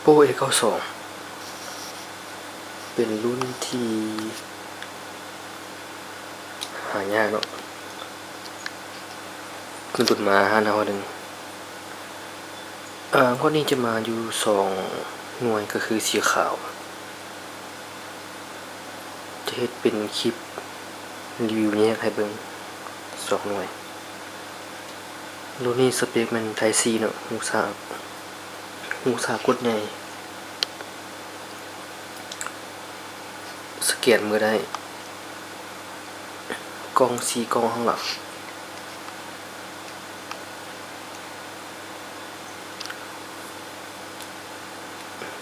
Oppo A ເກົ້າສອງ ເປັນລຸ້ນທີ່ຫາຍາກເນາະ ດົນໆມາຮ້ານເຮົາເຖິງ ອາ ງວດນີ້ຈະມາຢູ່ສອງໜ່ວຍ ກໍຄືສີຂາວ ຈະເຮັດເປັນຄລິບຣີວິວແຍກໃຫ້ເບິ່ງສອງໜ່ວຍ. ລຸ້ນນີ້ສະເປັກແມ່ນ Type C ເນາະ ຮູບຊ້າ ຮູບຊ້າ ກົດໃຫຍ່ ສະແກນມືໄດ້ ກ່ອງ ສີ່ກ່ອງຂ້າງຫຼັງ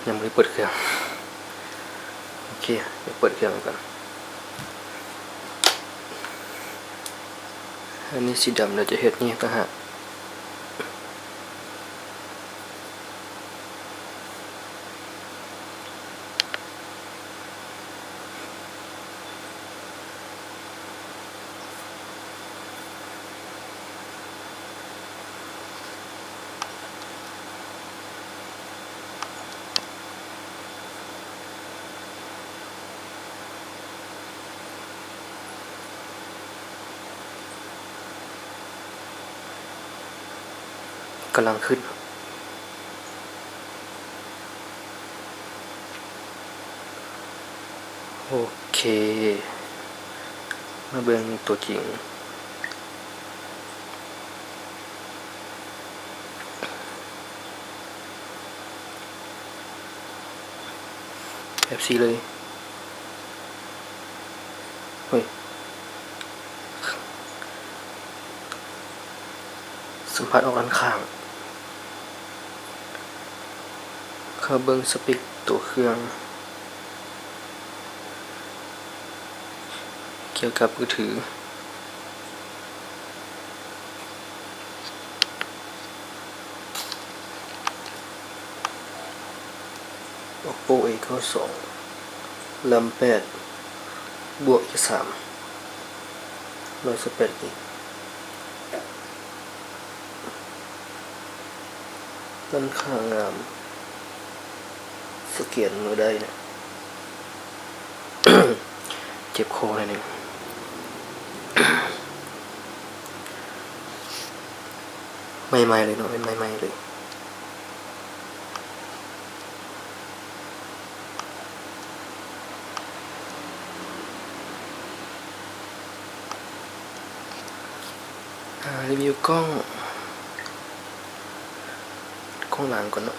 ຍັງບໍ່ໄດ້ເປີດເຄື່ອງ. ໂອເຄ ດຽວເປີດເຄື່ອງກ່ອນ. ອັນນີ້ສີດຳ ແລ້ວຈະເຮັດແຍກຕ່າງຫາກ. ກຳລັງຂຶ້ນ ໂອເຄ ມາເບິ່ງຕົວຈິງ. ແບບຊີ້ເລີຍ ເຮີ້ຍ ສຳຜັດອອກດ້ານຂ້າງ. ເຂົ້າເບິ່ງສະເປັກຕົວເຄື່ອງ ກ່ຽວກັບມືຖື. Oppo A ເກົ້າສອງ RAM ແປດ ບວກອີກສາມ ຮ້ອຍຊາວແປດກິກ. ດ້ານຂ້າງງາມ ສະແກນມືໄດ້ນະ. ເຈັບຄໍໜ້ອຍໜຶ່ງ ໃໝ່ໆເລີຍເນາະ ເປັນໃໝ່ໆເລີຍ. ອາ ຣີວິວກ້ອງ ກ້ອງຫຼັງກ່ອນເນາະ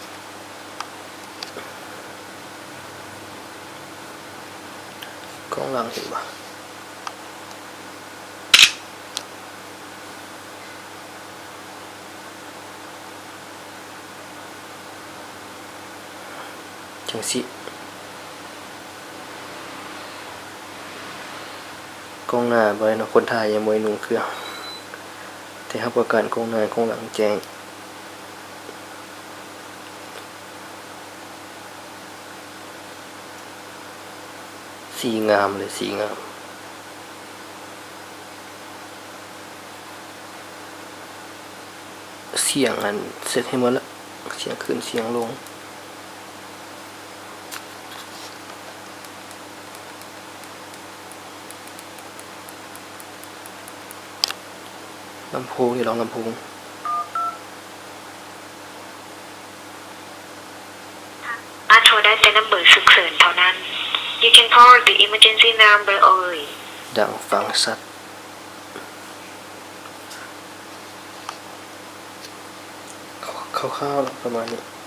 ກ້ອງຫຼັງເຫັນບໍ່? ຈັ່ງຊີ້ ກ້ອງໜ້າບໍ່ໄດ້ເນາະ ຄົນຖ່າຍຍັງບໍ່ໄດ້ນຸ່ງເຄື່ອງ ແຕ່ຮັບປະກັນກ້ອງໜ້າ ກ້ອງຫຼັງແຈ້ງ. ສີງາມເລີຍ ສີງາມ. ສຽງອັນ ເຊັດໃຫ້ໝົດລະ ສຽງຂຶ້ນສຽງລົງ. ລຳໂພງ ດຽວລອງລຳໂພງ. ສາມາດໂທໄດ້ແຕ່ນຳເບີສຸກເສີນເທົ່ານັ້ນ. You can call the emergency number only. ດັງຟັງຊັດ ຄ່າວໆ ປະມານນີ້.